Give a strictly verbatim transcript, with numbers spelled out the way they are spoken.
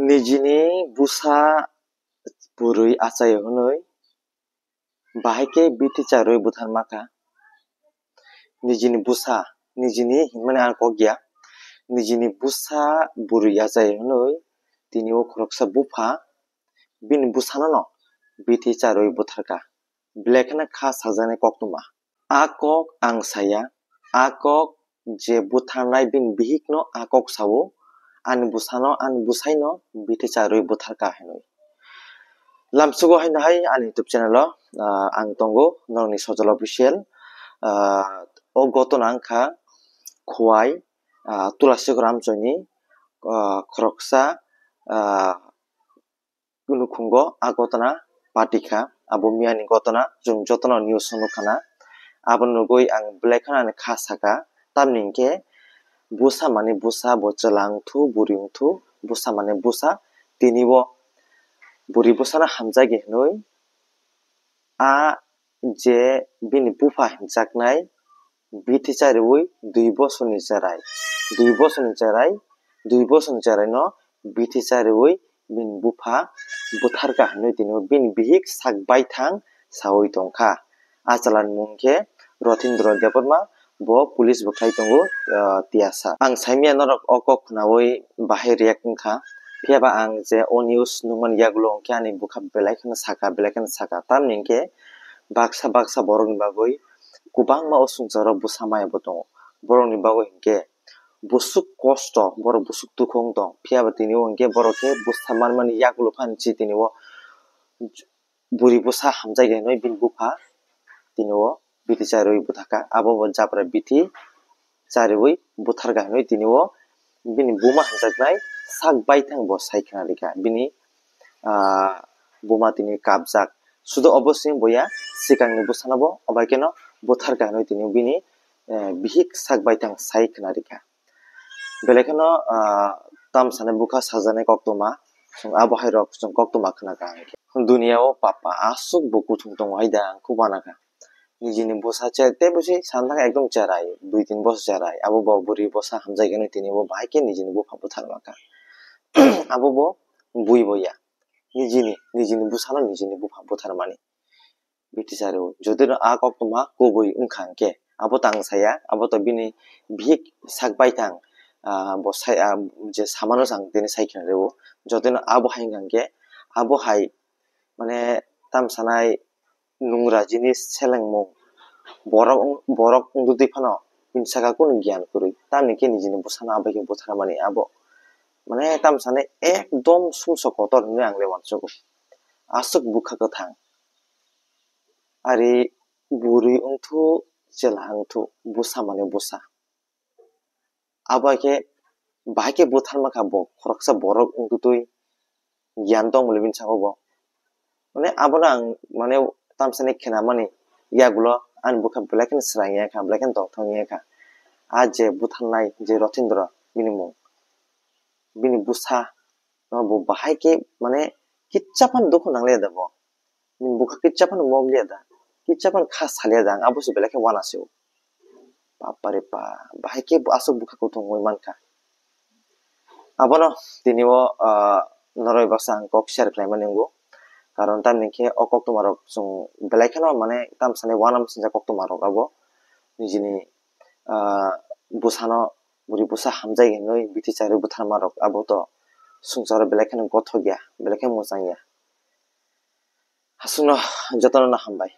Nijini bwsa bwrwi achai hwnwi bahai khe bithi charwi butharma kha. Nijini bwsa, nijini hinmani ang kok ya, nijini bwsa bwrwi achai hwnwi tini o khoroksa bupha bini bwsano no bithi charwi butharkha. Belai kheno kha sajaknai koktwma. A kok ang saya, a kok je butharnai bini bihikno a kok sao, ani bwsano, ani bwsaino bithi charwi butharkha hinwi. Lamsugo haino hai ani YouTube channel o, ah, ang tongo, norokni Sojol Official. Ah, o gotona wngkha Khowai, ah, Tulasikhor Amchoini, ah, khoroksa, ah, nukhungo a gotona patikha. Abo miyani gotona chwng jotono news o nukha na. Abo nugwi ang belai kheno ani kha saka. Tamni hinkhe bwsa mani bwsa, bo chwla wngthu, bwrwi wngthu, bwsa mani bwsa, tini bo bwrwi bwsano hamjakya hinwi a je bini bupha hinjaknai bithi chariwi dui bosorni cherai, dui bosorni cherai, dui bosorni cheraino bithi chariwi bini bupha butharkha hinwi tini bini bihik sak baithang sawi tongkha. A chwlani mung khe Rothindro Debbarma, bo police bo khlai tongo, ah, tiyasa. Ang saimanya norok o kok khnaui bahai react wngkha, phiyaba ang je o news nukmani yagulo hwnkhe ani bwkha belai kheno saka, belai kheno saka. Tamni hinkhe baksa baksa borokni bagwi kwbangma o swngcharo bwsa maya bo tongo. Borokni bagwi hinkhe bwswk kosto, borok bwswk dukhu wng tong, phiyaba tini o hinkhe borok khe bwsa manmani yagulo phano si tini o bwrwi bwsa hamjakya hinwi bini bupha tini o bithi chariwi butharkha. Abo bo jabra bithi chariwi butharkha hinwi tini o bini buma hamjaknai sak baithang bo sai khna rikha. Bini, ah, buma tini kapjak. Sudo obo se wng boya, swkangni bwsano bo obo hai kheno butharkha hinwi tini bini, eh, bihik sak baithang sai khna rikha. Belai kheno, ah, tamsani bwkha sajaknai koktwma, chwng abo hai rok chwng koktwma khna kha. Duniya o papa aswk bo kuthum tongo hai da, ang khe uanakha. Nijini bwsa che-, tei bwswi sana thangkha ekdom cherai, dui tin bosor cherai, abo bo bwrwi bwsa hamjakya hinwi tini bo bahai khe nijini bupha butharma kha. Abo bo bui bo ya, nijini, nijini bwsano nijini bupha butharmani. Bithi chariwi. Jodi no a koktwma kubui wngkha hinkhe, abo tang saya, abo to bini bihik sak baithang, ah, bo sai, ah, je samano chwng tini sai khna rwo. Jodi no abo hai wngkha hinkhe, abo hai, mane, tamsanai nungra jinis selengmung borok wng, borok wngdwtwi phano bini saka kunu giyan kwrwi. Tamni khe nijini bwsano abo khe butharmani abo, mane, tamsanai ekdom sumsok kotor hinwi ang le uansugo. Aswk bwkha kwthang. Ari bwrwi wngthu, chwla wngthu, bwsa mane bwsa. Abo hai khe bahai khe butharma kha bo, khoroksa borok wngtwi giyan tongmani bini saka bo. Mane abono ang mane tamsani khenamani yagulo ani bwkha belai kheno swrang ya kha, belai kheno tongthok ya kha. A je butharnai je Rothindro bini mung, bini bwsa no bo bahai khe mane kitsa phano dukhu nang liya da bo. Bini bwkha kitsa phano mok liya da, kitsa phano kha sa liya da, ang abo se belai khe uanasio. Bapare ba, bahai khe bo aswk bwkha kuthum wngwi mankha. Abono tini o, ah, noroi baksa ang kok share khlaimani wngo. Karon tamni khe o koktwma rok chwng belai kheno mane tamsani uanam sinjak koktwma rok abo. Nijini, ah, bwsano bwrwi bwsa hamjak hinwi bithi chari butharma rok abo to swngcharo belai kheno gothok ya, belai kheno mwchang ya. Aswkno jotono no hambai.